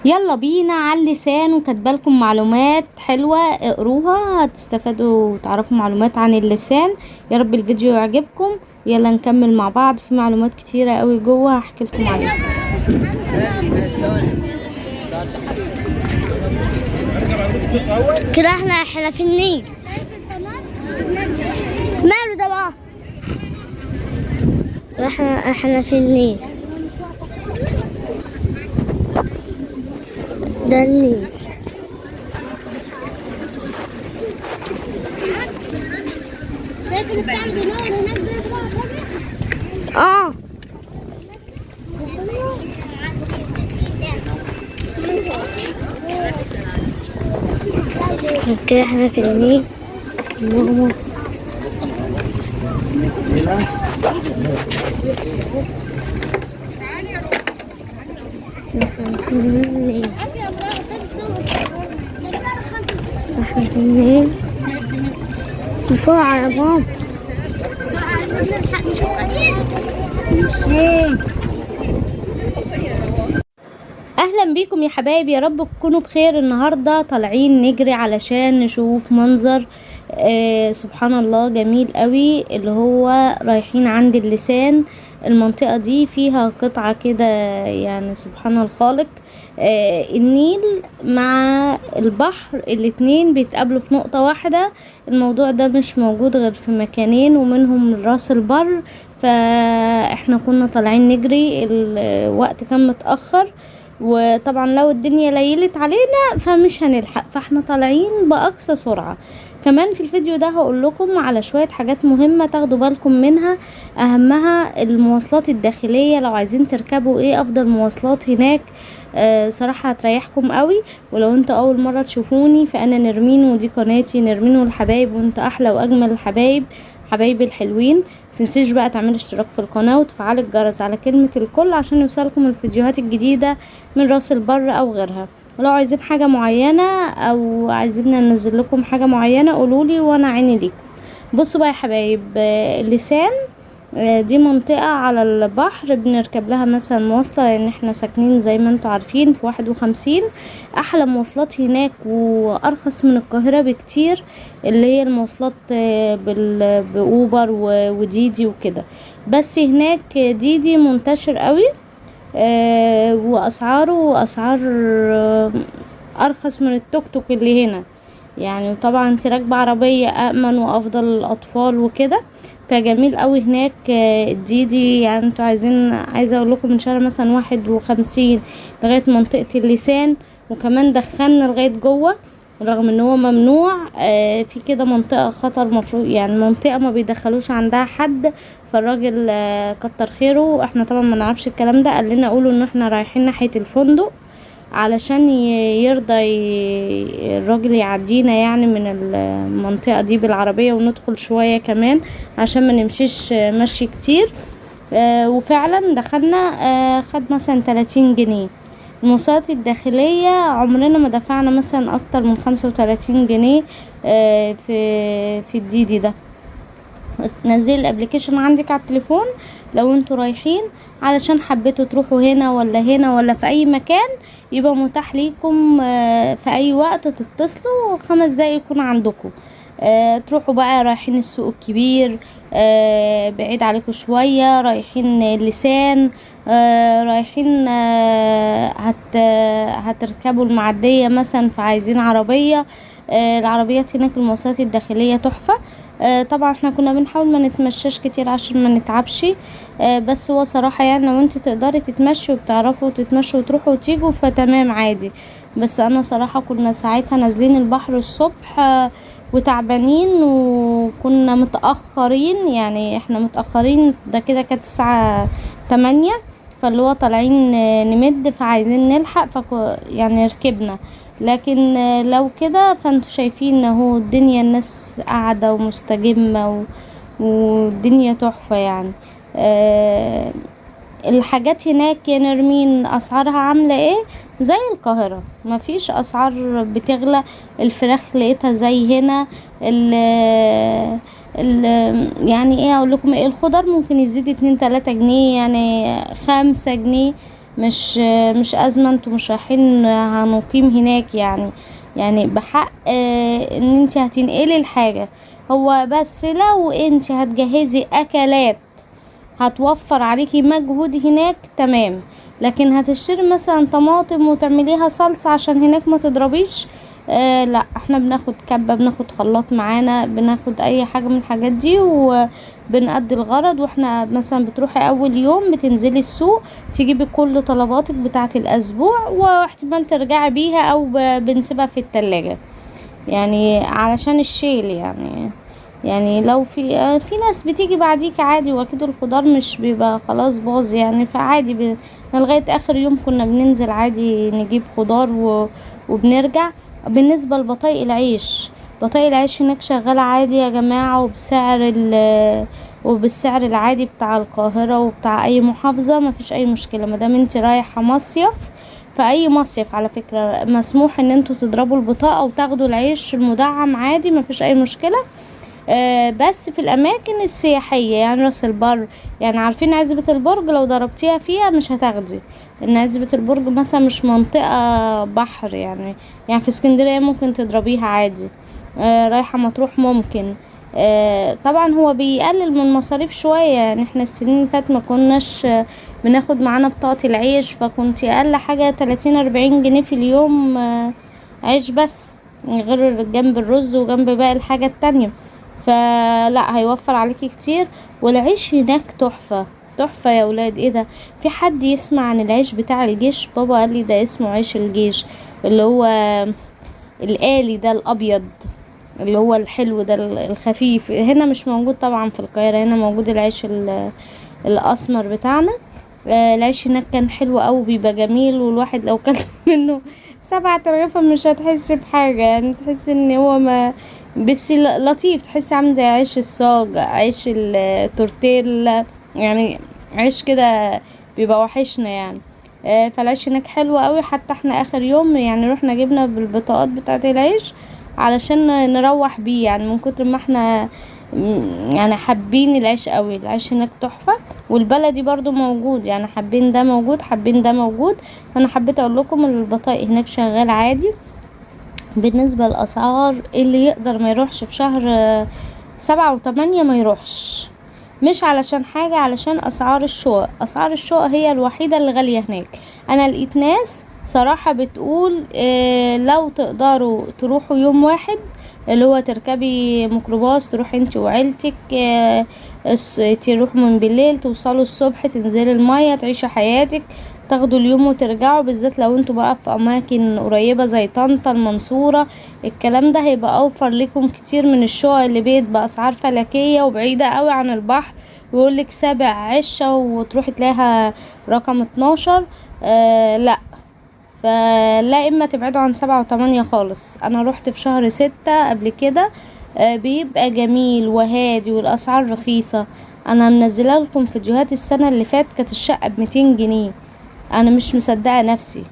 يلا بينا على اللسان، وكاتبالكم معلومات حلوة اقروها هتستفادوا وتعرفوا معلومات عن اللسان. يا رب الفيديو يعجبكم. يلا نكمل مع بعض، في معلومات كتيرة قوي جوه هحكي لكم عليها. كده احنا في النيل. ماله ده بقى؟ احنا في النيل. ده النيل. شايف اللي بتاع البناء هناك ده بقى؟ اه كده احنا في النيل. ماما احنا في النيل. احنا في النيل. بسرعة يا ماما. اهلا بيكم يا حبايب، يا رب تكونوا بخير. النهارده طالعين نجري علشان نشوف منظر سبحان الله جميل قوي، اللي هو رايحين عند اللسان. المنطقة دي فيها قطعة كده يعني سبحان الخالق، النيل مع البحر الاتنين بيتقابلوا في نقطة واحدة. الموضوع ده مش موجود غير في مكانين ومنهم راس البر. فاحنا كنا طالعين نجري، الوقت كان متأخر، وطبعا لو الدنيا ليلت علينا فمش هنلحق، فاحنا طالعين بأقصى سرعة. كمان في الفيديو ده هقول لكم على شوية حاجات مهمة تاخدوا بالكم منها، اهمها المواصلات الداخلية. لو عايزين تركبوا ايه افضل مواصلات هناك، صراحة هتريحكم قوي. ولو انتوا اول مرة تشوفوني فانا نرمين، ودي قناتي نرمين والحبايب، وانتوا احلى واجمل الحبايب، حبايبي الحلوين. متنسيش بقى تعملي اشتراك في القناة وتفعلي الجرس على كلمة الكل عشان يوصلكم الفيديوهات الجديدة من راس البر او غيرها. ولو عايزين حاجة معينة او عايزين ننزل لكم حاجة معينة قولولي وانا عيني ليكم. بصوا بقى يا حبايب، اللسان دي منطقة على البحر بنركب لها مثلا مواصلة، لان احنا ساكنين زي ما انتوا عارفين في 51. احلى مواصلات هناك وارخص من القاهرة بكتير، اللي هي المواصلات بأوبر وديدي وكده. بس هناك ديدي منتشر قوي، واسعاره اسعار ارخص من التوك توك اللي هنا يعني. وطبعا انت راكبه عربيه امن وافضل للاطفال وكده، فجميل قوي هناك الديدي. يعني انتوا عايزين، عايزه اقول لكم من شارع مثلا 51 لغايه منطقه اللسان، وكمان دخلنا لغايه جوه رغم ان هو ممنوع. في كده منطقه خطر مفروض، يعني منطقه ما بيدخلوش عندها حد، فالراجل كتر خيره، احنا طبعا ما نعرفش الكلام ده، قال لنا قولوا ان احنا رايحين ناحيه الفندق علشان يرضى الراجل يعدينا يعني من المنطقة دي بالعربية، وندخل شوية كمان عشان ما نمشيش مشي كتير. وفعلا دخلنا، خد مثلا 30 جنيه. المواصلات الداخلية عمرنا ما دفعنا مثلا اكتر من 35 جنيه في الديدي ده. تنزلي ال application عندك على التليفون لو انتوا رايحين، علشان حبيتوا تروحوا هنا ولا هنا ولا في اي مكان يبقى متاح ليكم، في اي وقت تتصلوا 5 دقايق يكون عندكم. تروحوا بقى رايحين السوق الكبير، بعيد عليكم شوية، رايحين اللسان، رايحين، هتركبوا المعدية مثلا فعايزين عربية. العربيات هناك المواصلات الداخلية تحفة. طبعا احنا كنا بنحاول ما نتمشاش كتير عشان ما نتعبش، بس هو صراحة يعني لو انت تقدري تتمشي وبتعرفوا تتمشوا وتروحوا وتيجوا فتمام عادي. بس انا صراحة كنا ساعتها نازلين البحر الصبح، وتعبانين وكنا متأخرين، يعني احنا متأخرين ده كده كانت الساعة 8، فاللي هو طالعين نمد فعايزين نلحق، يعني ركبنا. لكن لو كده فانتوا شايفين اهو الدنيا، الناس قاعدة ومستجمة والدنيا تحفة يعني. الحاجات هناك يا نرمين اسعارها عاملة ايه؟ زي القاهرة، مفيش اسعار بتغلى. الفراخ لقيتها زي هنا، ال يعني ايه اقول لكم ايه، الخضر ممكن يزيد 2 3 جنيه، يعني 5 جنيه، مش ازمة، انتوا مش رايحين هنقيم هناك يعني بحق ان انت هتنقلي الحاجة. هو بس لو انت هتجهزي اكلات هتوفر عليكي مجهود هناك تمام، لكن هتشتري مثلا طماطم وتعمليها صلصة عشان هناك ما تضربيش، لا احنا بناخد كبة، بناخد خلاط معانا، بناخد اي حاجة من الحاجات دي وبنأدي الغرض. واحنا مثلا بتروحي اول يوم بتنزلي السوق تجيبي كل طلباتك بتاعة الاسبوع، واحتمال ترجعي بيها او بنسيبها في التلاجة يعني علشان الشيل يعني لو في ناس بتيجي بعديك عادي، واكيد الخضار مش بيبقى خلاص باظ يعني، فعادي لغاية اخر يوم كنا بننزل عادي نجيب خضار وبنرجع. بالنسبة لبطايق العيش، بطايق العيش هناك شغالة عادي يا جماعة، وبالسعر العادي بتاع القاهرة وبتاع اي محافظة، مفيش اي مشكلة مادام انت رايحة مصيف. في اي مصيف على فكرة مسموح ان انتوا تضربوا البطاقة وتاخدوا العيش المدعم عادي، مفيش اي مشكلة. بس في الاماكن السياحية يعني راس البر، يعني عارفين عزبة البرج لو ضربتيها فيها مش هتاخدي، لان عزبة البرج مثلا مش منطقة بحر يعني في اسكندرية ممكن تضربيها عادي، رايحة مطروح ممكن. طبعا هو بيقلل من مصاريف شوية، يعني احنا السنين اللي فاتت ما كناش بناخد معانا بطاقة العيش، فكنت اقل حاجة 30-40 جنيه في اليوم، عيش بس، غير جنب الرز وجنب باقي الحاجة التانية، فلا هيوفر عليكي كتير. والعيش هناك تحفة تحفة يا ولاد، ايه ده؟ في حد يسمع عن العيش بتاع الجيش؟ بابا قال لي ده اسمه عيش الجيش، اللي هو الآلي ده الأبيض اللي هو الحلو ده الخفيف. هنا مش موجود طبعا في القاهرة، هنا موجود العيش الأسمر بتاعنا. العيش هناك كان حلو قوي، بيبقى جميل، والواحد لو كل منه 7 ترغيفة مش هتحس بحاجة، يعني تحس ان هو ما بس لطيف، تحس عامل زي عيش الصاج، عيش التورتيلا، يعني عيش كده بيبقى وحشنا يعني. فالعيش هناك حلو قوي. حتى احنا اخر يوم رحنا جبنا بالبطاقات بتاعه العيش علشان نروح بيه، من كتر ما احنا حابين العيش قوي. العيش هناك تحفة، والبلدي برضو موجود، حابين ده موجود، حابين ده موجود. فانا حبيت اقول لكم ان البطايق هناك شغال عادي. بالنسبة للأسعار، اللي يقدر ما يروحش في شهر 7 و8 ما يروحش، مش علشان حاجة، علشان أسعار الشقق. أسعار الشقق هي الوحيدة اللي غالية هناك. أنا لقيت ناس صراحة بتقول، لو تقدروا تروحوا يوم واحد، اللي هو تركبي ميكروباص تروحي انت وعيلتك، تروحوا من بالليل توصلوا الصبح، تنزلي المية، تعيشي حياتك، تاخدوا اليوم وترجعوا، بالذات لو انتوا بقى في اماكن قريبة زي طنطا، المنصورة، الكلام ده هيبقى اوفر لكم كتير من الشقق اللي بقت باسعار فلكية وبعيدة قوي عن البحر، ويقولك 7 عشة وتروحي تلاقيها رقم 12. لا، فلا، اما تبعدوا عن 7 و8 خالص. انا روحت في شهر 6 قبل كده، بيبقى جميل وهادي والاسعار رخيصة. انا منزله لكم فيديوهات السنة اللي فات كانت الشقة بميتين جنيه، انا مش مصدقة نفسي.